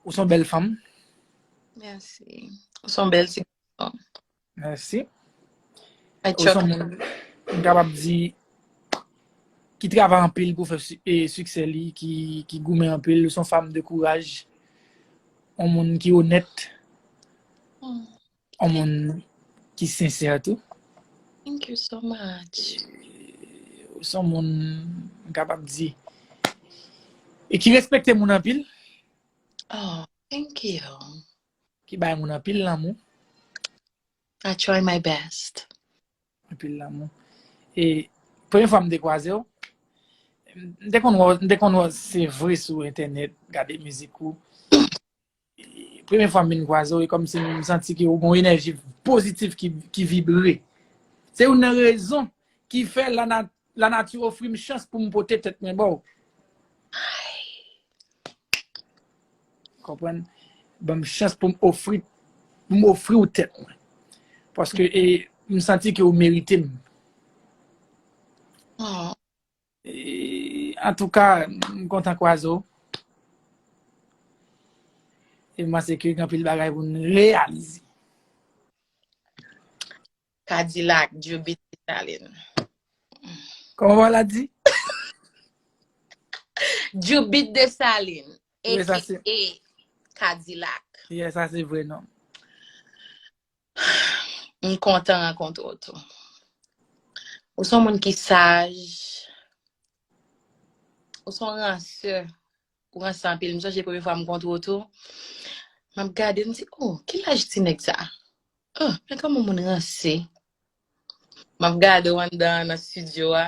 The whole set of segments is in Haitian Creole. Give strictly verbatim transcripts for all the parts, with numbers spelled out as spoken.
Ou se yon bèl fanm. Mèsi. Ou se yon bèl ti gason. Mèsi. I Ou se chuck. Yon moun, m kapab di, ki travay anpil pou fè si- e siksè li, ki, ki goumen anpil. Ou se yon fanm de kouraj. Yon moun ki onèt. Mm. Yon moun ki sensè tou. Thank you so much. Ou se yon moun, m kapab di, e ki respekte moun anpil, Oh, thank you. Ki bay moun anpil lanmou, I try my best. Anpil lanmou. E premye fwa m te kwaze w, m te konn wè, m te konn wè se vre sou entènèt, gade mizik ou. E premye fwa m vin kwaze w, e kòmsi m santi ke ou gen yon enèji pozitif ki, ki vibre. Se youn nan rezon ki fè lana, lanati ofri m chans pou m pote tèt mwen ba w. Konprann? Ban m chans pou m ofri, pou m ofri w tèt mwen. Paske e, m santi ke ou merite m. Oh, E, antouka, m kontan kwaze w. E m panse ke gen anpil bagay pou n reyalize. Kadilak, Jubit Desalin. Kòman w la di? Jubit Desalin, Wi, sa se A K A Kadilak. Yeah, sa se vre non. M kontan rankontre w tou. Ou se yon moun ki saj. Ou se yon ransè. Ou ranse anpil. M sonje premye fwa m kontre w tou. M ap gade, m di, oh, ki laj ti nèg sa? Oh, men kòman moun ranse. M ap gade w anndan nan estidyo a.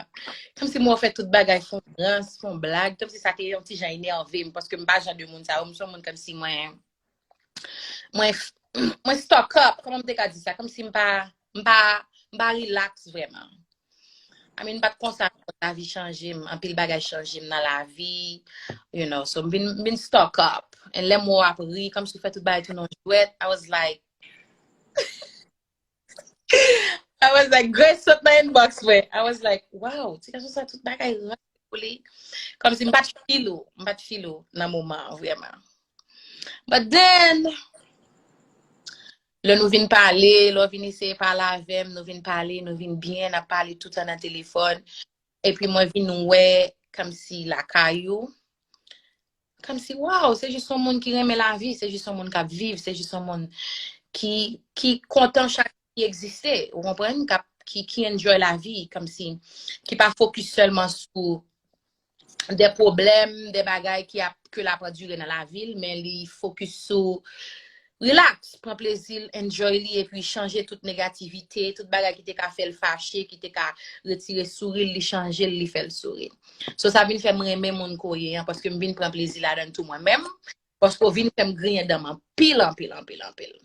Kòmsi m wè w fè tout bagay, fè yon rans, fè yon blag. Kòmsi sa te yon ti jan enève m, paske m pa jan de moun sa yo. M se yon moun kòmsi mwen, mwen, mwen stuck up. Kòman m te ka di sa? Kòmsi m pa, m pa, m pa relax vrèman. I mean, m pa t konsa, lavi chanje m, anpil bagay chanje m nan lavi, you know, so m vin, m vin stuck up. And lè m wè w ap ri, kòmsi w fè tout bagay tounen yon jwèt, I was like, I was like, Grace sot nan inbox mwen. I was like, wow, ti gason sa tout bagay ranse pou li. Kòmsi m pa t feel ou, m pa t feel ou nan moman an vrèman. But then, lè nou vin pale, lè w vin eseye pale avè m, nou vin pale, nou vin byen, n ap pale toutan nan telefòn. Epi mwen vin wè kòmsi lakay ou. Kòmsi, waw, se jis yon moun ki renmen lavi, se jis yon moun k ap viv, se jis yon moun ki, ki kontan chak ki egziste, ou konprann, k ap, ki, ki enjoy lavi, kòmsi, ki pa fokis sèlman sou de pwoblèm, de bagay ki ap, ke l ap andire nan lavi l, men li fokis sou relax, pran plezi l, enjoy li, epi chanje tout negativite, tout bagay ki te ka fè l fache, ki te ka retire souri l, li chanje l, li fè l souri. So, sa vin fè m renmen moun ke w ye an, paske m vin pran plezi ladan l tou mwen menm, paske w vin fè m griyen dan m anpil, anpil, anpil, anpil.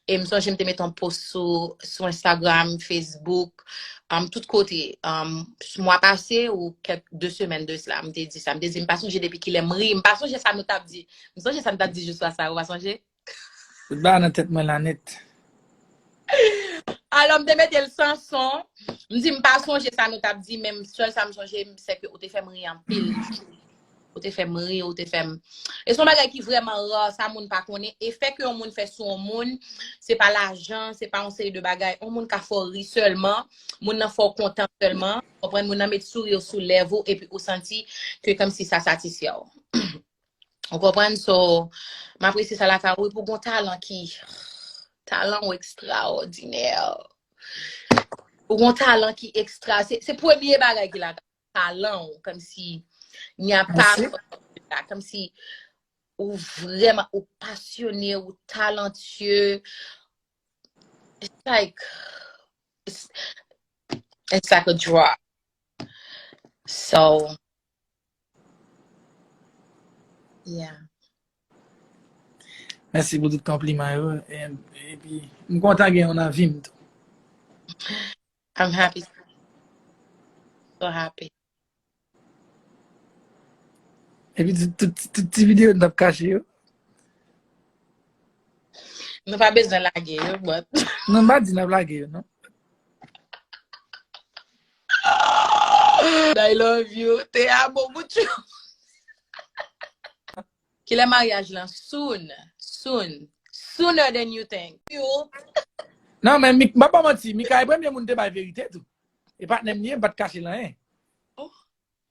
E m sonje m te mete yon post sou, sou Instagram, Facebook, um, tout kote. Um, mwa pase ou kèk, de semèn de sila, m te di sa. M te di, m pa sonje depi kilè m ri. M pa sonje sa nou t ap di. M sonje sa nou t ap di jou swa sa, ou pa sonje? Tout bagay nan tèt mwen la nèt. Alò, m te mete l san son. M di, m pa sonje sa nou t ap di, men sèl sa m sonje, se ke ou te fè m ri anpil. Ou te fè m ri, ou te fè m. E se yon bagay ki vrèman ra, sa moun pa konnen. Efè ke yon moun fè sou yon moun, se pa lajan, se pa yon seri de bagay. Yon moun ka fè w ri sèlman, moun nan fè w kontan sèlman. Konprann, moun nan met souri sou lèv ou, epi ou santi ke kòmsi sa satisfè w. Ou konprann? So, m apresye sa lakay ou, epi ou gon talan ki, talan ou ekstraòdinè. Ou gon talan ki ekstra. Se, se premye bagay ki lakay, talan ou, kòmsi, il n'y a pas, kòmsi, ou vrèman, ou pasyone, ou talantye. It's like, it's, it's like a draw. So, yeah. Mèsi pou tout konpliman yo. E, epi, m kontan gen yon nan vi m tou. I'm happy. So happy. Epi, tout, tout, tout ti videyo n t ap kache yo. Nou pa bezwen lage yo, but Non, m pa di n ap lage yo, non. I love you. Te amo mucho. Kilè maryaj lan? Soon. Soon. Sooner than you think. You. Non, men Mik- m pa ba manti, Mika e premye moun te bay verite tou. E patnè m li ye, m pa t kache l anyen. Oh.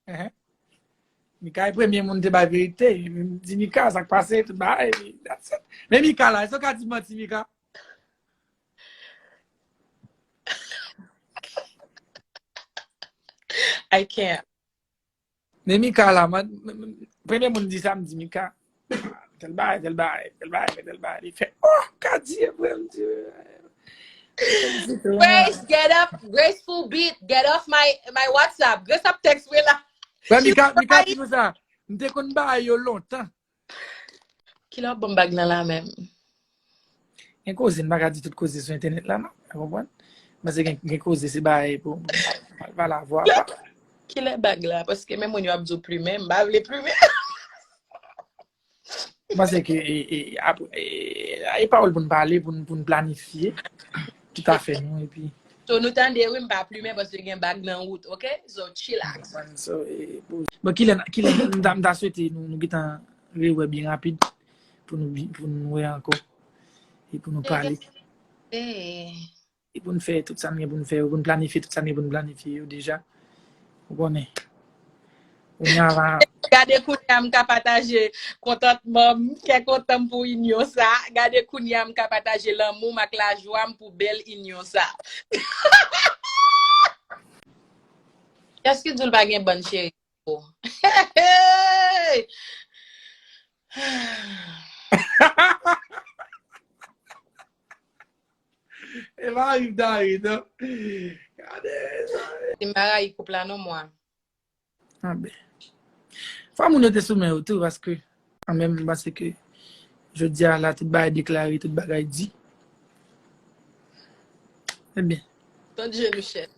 Ehe. Mika e premye moun te bay verite. M di Mika, sa k pase, tout bagay, epi that's it. Men Mika la, èske w ka di manti, Mika? I can't. Men Mika la, man, m- m- premye moun di sa, m di Mika. Tèl bagay, tèl bagay, tèl bagay, tèl bagay. Li fè, oh, ka di, e vre, m di, Grace, get up, graceful beat, get off my, my WhatsApp. Grace ap text mwen la. Wè, Mika, Mika di nou sa. M te konn bay yo lontan. Kilè w ap ban m bag nan la menm? Gen koze, m pa ka di tout koze sou entènèt la, non. Ou konprann? Paske gen, gen koze, se bagay pou, pou, pou pale avwa. Kilè bag la? Paske men moun yo ap di w plimen, m pa vle plimen. M panse ke e, e, apre, e, e pawòl pou n pale, pou n, pou n planifye tout afè nou, epi. So, nou tande, wi, m pa plimen paske gen bag nan wout, oke? So, chillax. So, e, pou, bon, kilè, kilè, m ta, m ta swete nou, nou gentan rewè byen rapid pou nou, pou nou wè ankò e pou nou pale. E pou n fè tout sa n gen pou n fè yo, pou n planifye tout sa n gen pou n planifye yo deja. Ou konnen. Kounye a la. Gade kounye a m ka pataje kontantman m, kè kontan m pou inyon sa. Gade kounye a m ka pataje lanmou m ak lajwa m pou bèl inyon sa. Kiyès ki di w l pa gen bann cheri? E pa rive David, non. Gade sa. Si m pa rayi koup la non mwa. Anben. Fò moun yo te sou men yo tou, paske an menm m panse ke jodi a la, tout bagay deklare, tout bagay di. Ebyen. Tande Michel.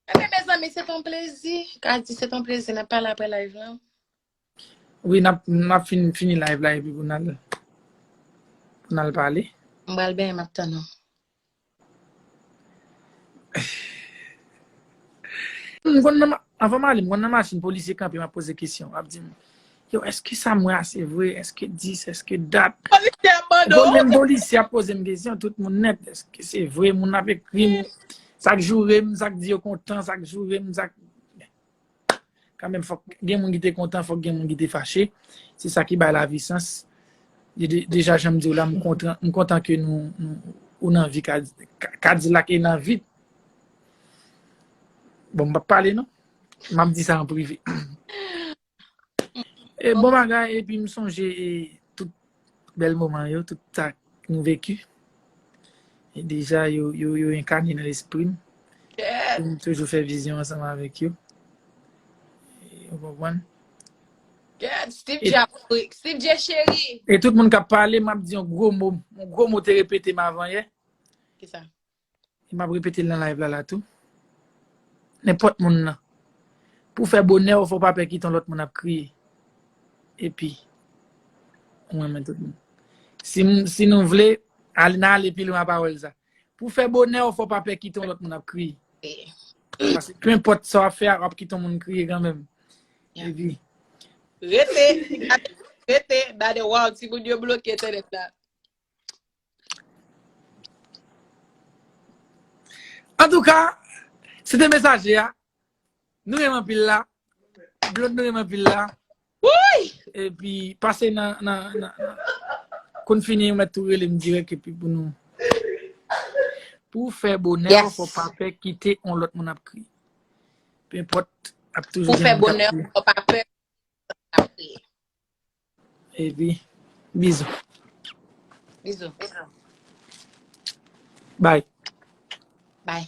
Ebyen, mezanmi, se t on plezi. Ka di se t on plezi. N ap pale apre live lan. Wi, n ap, n ap fin, fini live la epi pou n al, pou n al pale. M pral benyen, m ap tann ou. M konn nan ma- anvan m ale, m konn nan machin, polisye kanpe, m ap poze kesyon. Ap di m, yo, èske sa m wè a se vre? Èske dis? Èske dat? Polisye ap mande w. Konbyen polisye ap poze m kesyon, tout moun nèt. Èske se vre? Moun ap ekri m, sa k joure m, sa k di yo kontan, sa k joure m, sa k Kanmenm, fòk gen moun ki te kontan, fòk gen moun ki te fache. Se sa ki bay lavi sans. Deja, jan m di w la, m kontan, m kontan ke nou, nou ou nan vi, Kadilak e nan vi. Bon, m p ap pale non. M ap di sa an prive. E bon bagay, epi m sonje e tout bèl moman yo, tout sa nou veki. E deja, yo, yo, yo enkane nan lespri m. M toujou fè vizyon ansanm avèk yo. Ou konprann? Steve J ap ri. Steve J cheri. E tout moun k ap pale, m ap di yon gwo mo. Yon gwo mo te repete m avan yè. Kisa? E m ap repete l nan live la la tou. Nenpòt moun nan. Pou fè bonè w, fò w pa pè kite yon lòt moun ap kriye. Epi, ou renmen tout moun. Si, si nou vle, al, n ale pi lwen a pawòl sa. Pou fè bonè w, fò w pa pè kite yon lòt moun ap kriye. Paske penpòt sa w ap fè a, w ap kite yon moun kriye kanmenm. Epi. Rete, rete, gade, waw, timoun yo bloke entènèt la. Antouka, se te mesaje a. Nou renmen anpil la. Blond nou renmen anpil la. Epi pase nan, nan, nan, nan. Konn fini, ou mèt tou rele m dirèk epi pou nou. Pou w fè bonè w, fò w pa pè kite yon lòt moun ap kriye. Penpòt, ap toujou gen moun k ap kriye. Pou w fè bonè w, fò w pa pè ap kriye. Epi, bizou. Bizou. Bye.